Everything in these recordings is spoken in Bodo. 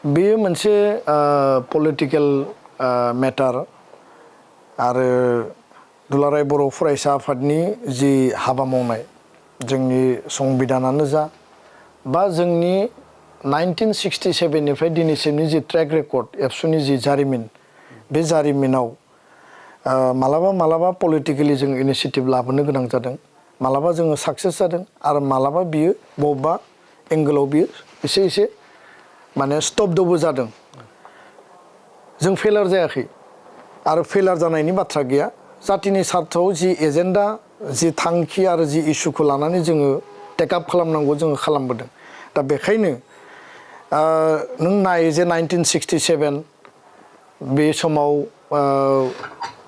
बेयो मोनसे पलिटिकल मेटार आरो दुलाराय बर' फरायसा आफादनि जि हाबा मावनाय जोंनि संबिधानानो जा बा जोंनि 1967 निफ्राय दिनैसिमनि जि ट्रेक रेकर्ड एबसुनि जि जारिमिन बे जारिमिनाव मालाबा पलिटिकेलि जों इनिशिएटिभ लाबोनो गोनां जादों मालाबा जोङो साक्सेस जादों आरो मालाबा बियो बबेबा एंगोलाव बियो एसे माने स्टपडबो जादों जों फेलार जायाखै आरो फेलार जानायनि बाथ्रा गैया जातिनि सार्थआव जि एजेन्डा जि थांखि आरो जि इस्युखौ लानानै जोङो टेकआप खालामनांगौ जोङो खालामबोदों दा बेखायनो नों नाय जे 1967 बे समाव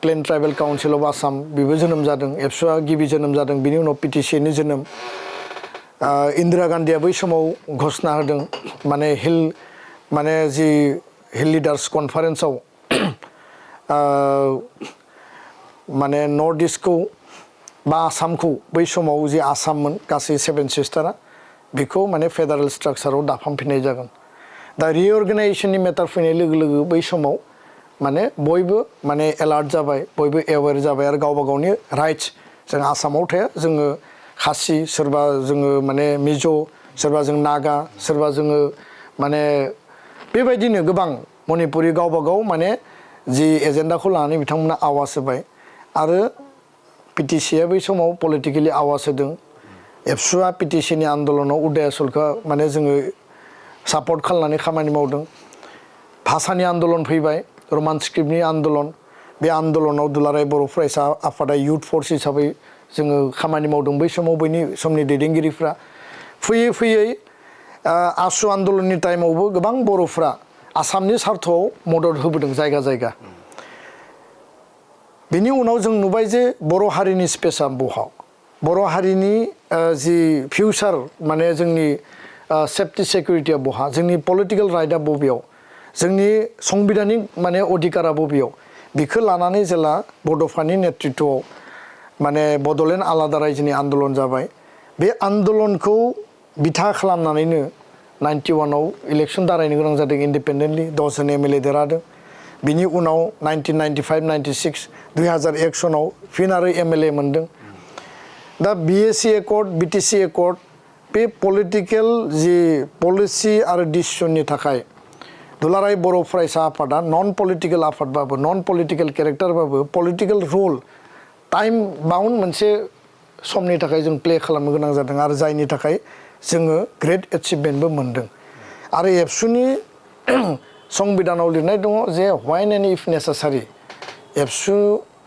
plain tribal council of Assam बेबो जोनोम जादों एबसुआ गिबि जोनोम जादों बिनि उनाव पिटिसिनि जोनोम इन्दिरा गान्धीया बै समाव घोषणा होदों माने जि हिल लिडार्स कनफारेन्सआव माने नर्थ इस्टखौ बा आसामखौ बै समाव जि आसाममोन गासै 7 सिस्टारा बेखौ माने फेडारेल स्ट्राक्चाराव दाफामफिननाय जागोन दा रिअर्गेनाइजेसननि मेटार फैनाय लोगो लोगो बै समाव माने बयबो माने एलार्ट जाबाय बयबो एवेर जाबाय आरो गावबा गावनि राइट्स जों आसामाव थाया जोङो खासि सोरबा जोङो माने मिज' सोरबा जों नागा सोरबा जोङो माने बेबायदिनो गोबां मणिपुरि गावबा गाव माने जि एजेन्डाखौ लानानै बिथांमोना आवाज होबाय आरो पिटिसिया बै समाव पलिटिकेलि आवाज होदों एबसुआ पिटिसिनि आन्दलनाव उदय आसलखौ माने जोङो सापर्ट खालामनानै खामानि मावदों भाषानि आन्दलन फैबाय रमान स्क्रिप्टनि आन्दलन बे आन्दलनाव दुलाराय बर' फरायसा आफादा युथ फर्स हिसाबै जोङो खामानि मावदों बै समाव बैनि समनि दैदेनगिरिफ्रा फैयै आसु आन्दलननि टाइमावबो गोबां बर'फ्रा आसामनि सार्थआव मदद होबोदों जायगा जायगा बेनि उनाव जों नुबाय जे बर' हारिनि स्पेसा बहा बर' हारिनि जि फिउचार माने जोंनि सेफ्टि सिकिउरिटिया बहा जोंनि पलिटिकेल राइटआ बबेयाव जोंनि संबिधानिक माने अधिकारा बबेयाव बेखौ लानानै जेला बड'फानि नेतृत्वआव माने बड'लेण्ड आलादा रायजोनि आन्दलन जाबाय बे आन्दलनखौ बिथा खालामनानैनो 91आव इलेक्सन दारायनो गोनां जादों इन्डिपेन्डेन्टलि 10 जन एमएलए देरहादों बिनि उनाव 1995-96 2001 सनाव फिन आरो एमएलए मोनदों दा बिएसि एकर्ड बिटिसि एकर्ड बे पलिटिकेल जि पलिसि आरो डिसिसननि थाखाय दुलाराय बर' फरायसा आफादा नन पलिटिकेल आफादबाबो नन पलिटिकेल केरेक्टारबाबो पलिटिकेल रल टाइम बाउन्ड मोनसे समनि थाखाय जों प्ले खालामनो गोनां जादों आरो जायनि थाखाय जोङो ग्रेट एचिभमेन्टबो मोनदों आरो एबसुनि संबिधानाव लिरनाय दङ जे व्हाइन एन्ड इफ नेसेसारि एबसु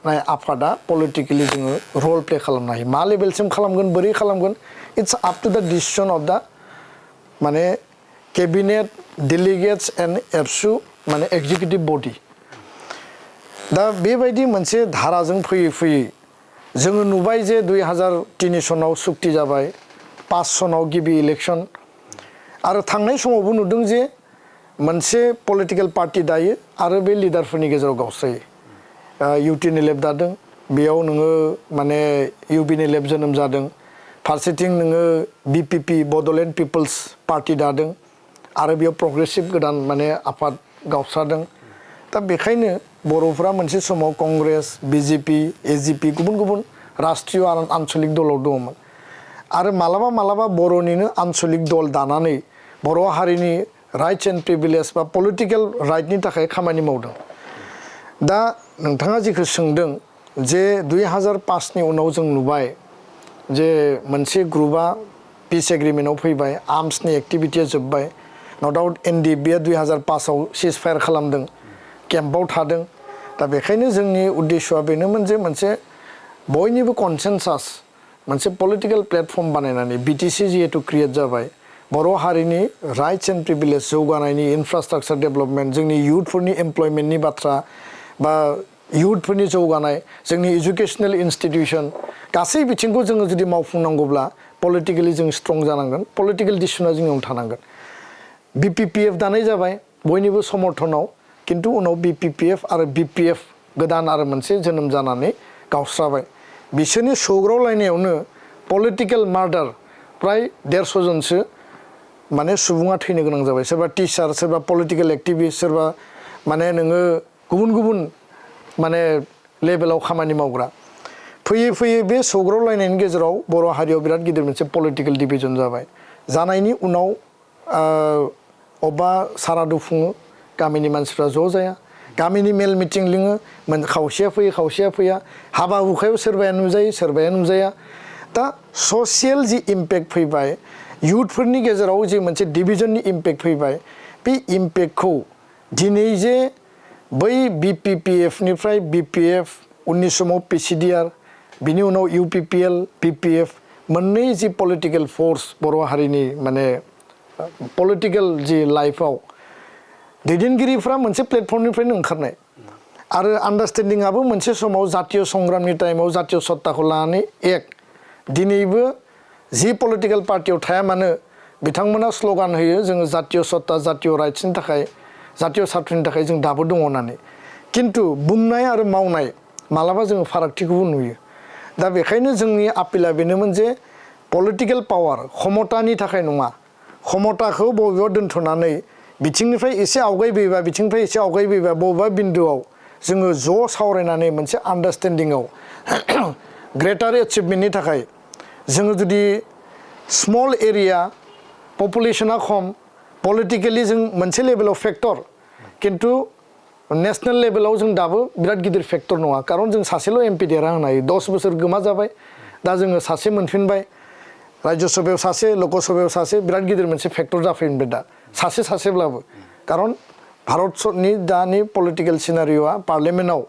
आफादा पलिटिकेलि जोङो रल प्ले खालामनो हायो मा लेभेलसिम खालामगोन बोरै खालामगोन इट्स आप टु द डिसिसन अफ द माने केबिनेट डेलिगेट्स एन्ड एबसु माने एक्जिकिउटिभ बडि दा बेबायदि मोनसे धाराजों फैयै जोङो नुबाय जे 2003 सनाव सुक्ति जाबाय 5 सनाव गिबि इलेक्सन आरो थांनाय समावबो नुदों जे मोनसे पलिटिकेल पार्टि दायो आरो बे लिडारफोरनि गेजेराव गावस्रायो इउटिनि लेब दादों बेयाव नोङो माने इउबिनि लेब जोनोम जादों फारसेथिं नोङो बिपिपि बड'लेण्ड पिपल्स पार्टि दादों आरो बेयाव प्रग्रेसिभ गोदान माने आफाद गावस्रादों दा बेखायनो बर'फ्रा मोनसे समाव कंग्रेस बिजेपि एजिपि गुबुन राष्ट्रीय आरो आन्चलिक दलाव दङमोन आरो मालाबा बर'निनो आन्चलिक दल दानानै बर' हारिनि राइट्स एन्ड प्रिभिलेज बा पलिटिकेल राइटनि थाखाय खामानि मावदों दा नोंथाङा जिखौ सोंदों जे 2005नि उनाव जों नुबाय जे मोनसे ग्रुपआ पिस एग्रिमेन्टआव फैबाय आर्म्सनि एक्टिभिटिया जोब्बाय नो डाउट एनडिएफबिआ 2005आव सिज फायार खालामदों केम्पआव थादों दा बेखायनो जोंनि उद्देश्यआ बेनोमोन जे मोनसे बयनिबो कनसेनसास मोनसे पलिटिकेल प्लेटफर्म बानायनानै बिटिसि जिहेतु क्रिएट जाबाय बर' हारिनि राइट्स एन्ड प्रिभिलेज जौगानायनि इनफ्रास्ट्राक्चार डेभेलपमेन्ट जोंनि इयुथफोरनि एमप्लयमेन्टनि बाथ्रा बा इयुथफोरनि जौगानाय जोंनि एजुकेशनेल इन्स्टिटिउसन गासै बिथिंखौ जोङो जुदि मावफुंनांगौब्ला पलिटिकेलि जों स्ट्रं जानांगोन पलिटिकेल डिसिसना जोंनियाव थानांगोन बिपिपिएफ दानाय जाबाय बयनिबो समर्थनाव किन्तु उनाव बिपिपिएफ आरो बिपिएफ गोदान आरो मोनसे जोनोम जानानै गावस्राबाय बिसोरनि सौग्रावलायनायावनो पलिटिकेल मार्डार प्राय 150 जनसो माने सुबुङा थैनो गोनां जाबाय सोरबा टिचार सोरबा पलिटिकेल एक्टिभिस्ट सोरबा माने नोङो गुबुन गुबुन माने लेभेलाव खामानि मावग्रा फैयै फैयै बे सौग्रावलायनायनि गेजेराव बर' हारियाव बिराद गिदिर मोनसे पलिटिकेल डिभिजन जाबाय जानायनि उनाव अबा सारादु खुङो गामिनि मानसिफ्रा ज' जाया गामिनि मेल मिटिं लिङो खावसेया फैयो खावसेया फैया हाबा हुखायाव सोरबाया नुजायो सोरबाया नुजाया दा ससियेल जि इम्पेक्ट फैबाय युथफोरनि गेजेराव जि मोनसे डिभिजननि इम्पेक्ट फैबाय बे इम्पेक्टखौ दिनै जे बै BPPFनिफ्राय BPF उननि समाव PCDR बिनि उनाव UPPL BPF मोननै जि पलिटिकेल फोर्स बर' हारिनि माने पलिटिकेल जि लाइफआव दैदेनगिरिफ्रा मोनसे प्लेटफर्मनिफ्रायनो ओंखारनाय आरो आन्डारस्टेन्डिंआबो मोनसे समाव जातीय संग्रामनि टाइमाव जातीय सत्ताखौ लानानै एक दिनैबो जि पलिटिकेल पार्टियाव थाया मानो बिथांमोना स्ल'गान होयो जोङो जातीय सत्ता जातीय राइट्सनि थाखाय जातीय सार्थनि थाखाय जों दाबो दङ होननानै किन्तु बुंनाय आरो मावनाय मालाबा जोङो फारागथिखौबो नुयो दा बेखायनो जोंनि आपिला बेनोमोन जे पलिटिकेल पावार क्षमतानि थाखाय नङा क्षमताखौ बबेयाव दोनथ'नानै बिथिंनिफ्राय एसे आवगायबोयोबा बिथिंनिफ्राय एसे आवगायबोयोबा बबेबा बिन्दोआव जोङो ज' सावरायनानै मोनसे आन्डारस्टेन्डिंआव ग्रेटार एचिभमेन्टनि थाखाय जोङो जुदि स्मल एरिया पपुलेसना खम पलिटिकेलि जों मोनसे लेभेलाव फेक्टर किन्तु नेशनेल लेभेलाव जों दाबो बिराद गिदिर फेक्टर नङा खारन जों सासेल' MP देरहा होनो हायो 10 बोसोर गोमा जाबाय दा जोङो सासे मोनफिनबाय राज्य सभायाव सासे लकसभायाव सासे बिराद गिदिर मोनसे फेक्टर जाफैनबाय दा सासेब्लाबो खारन भारतनि दानि पलिटिकेल सिनारिय'आ पार्लियामेन्टआव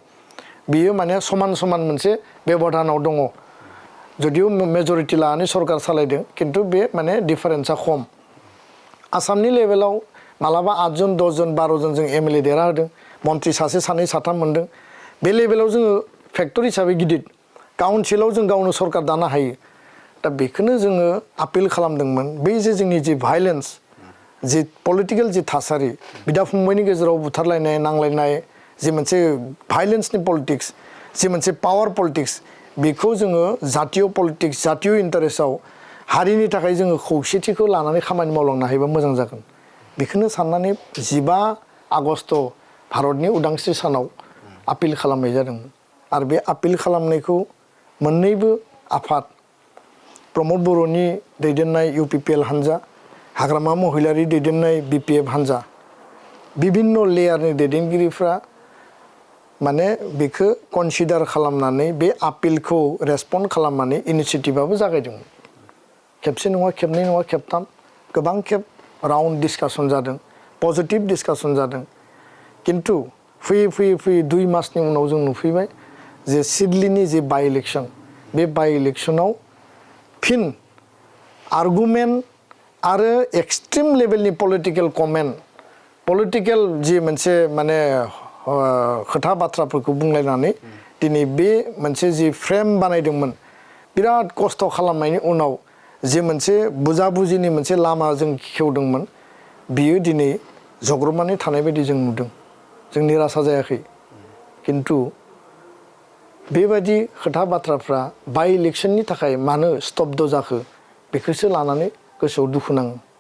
बियो माने समान समान मोनसे बेबधानाव दङ जदिव मेजरिटी लानानै सरकार सालायदों किन्तु बे माने डिफारेन्सआ खम आसामनि लेभेलाव मालाबा 8 जन 10 जन 12 जन जों MLA देरहा होदों मन्त्रि सासे सानै साथाम मोनदों बे लेभेलाव जोङो फेक्टर हिसाबै गिदिर काउन्सिलाव जों गावनो सरकार दानो हायो दा बेखौनो जोङो आपिल खालामदोंमोन बै जे जोंनि जि भायलेन्स जि पलिटिकेल जि थासारि बिदा फंबायनि गेजेराव बुथारलायनाय नांलायनाय जि मोनसे भायलेन्सनि पलिटिक्स जि मोनसे पावार पलिटिक्स बेखौ जोङो जातीय पलिटिक्स जातीय इन्टारेस्टआव हारिनि थाखाय जोङो खौसेथिखौ लानानै खामानि मावलांनो हायोबा मोजां जागोन बेखौनो साननानै 15 आगस्ट भारतनि उदांस्रि सानाव आपिल खालामनाय जादोंमोन आरो बे आपिल खालामनायखौ मोननैबो आफाद प्रमद बर'नि दैदेननाय UPPL हान्जा हाग्रामा महिलारि दैदेननाय BPF हान्जा बिभिन्न लेयारनि दैदेनगिरिफ्रा माने बेखौ कनसिडार खालामनानै बे आपिलखौ रेसपन्ड खालामनानै इनिशिएटिभआबो जागायदोंमोन खेबसे नङा खेबनै नङा खेबथाम गोबां खेब राउन्ड डिसकासन जादों पजिटिभ डिसकासन जादों किन्तु फैयै 2 मासनि उनाव जों नुफैबाय जे सिडलीनि जे बाइ इलेक्शन बे बाइ इलेक्शनाव फिन आर्गुमेन्ट आरो एक्सट्रिम लेभेलनि पलिटिकेल कमेन्ट पलिटिकेल जि मोनसे माने खोथा बाथ्राफोरखौ बुंलायनानै दिनै बे मोनसे जि फ्रेम बानायदोंमोन बिराद खस्थ' खालामनायनि उनाव जे मोनसे बुजाबुजिनि मोनसे लामा जों खेवदोंमोन बियो दिनै जग्रबनानै थानाय बायदि जों नुदों जों निराशा जायाखै किन्तु बेबायदि खोथा बाथ्राफ्रा बाइ इलेक्शननि थाखाय मानो स्तब्ध जाखो बेखौसो लानानै गोसोआव दुखु नाङो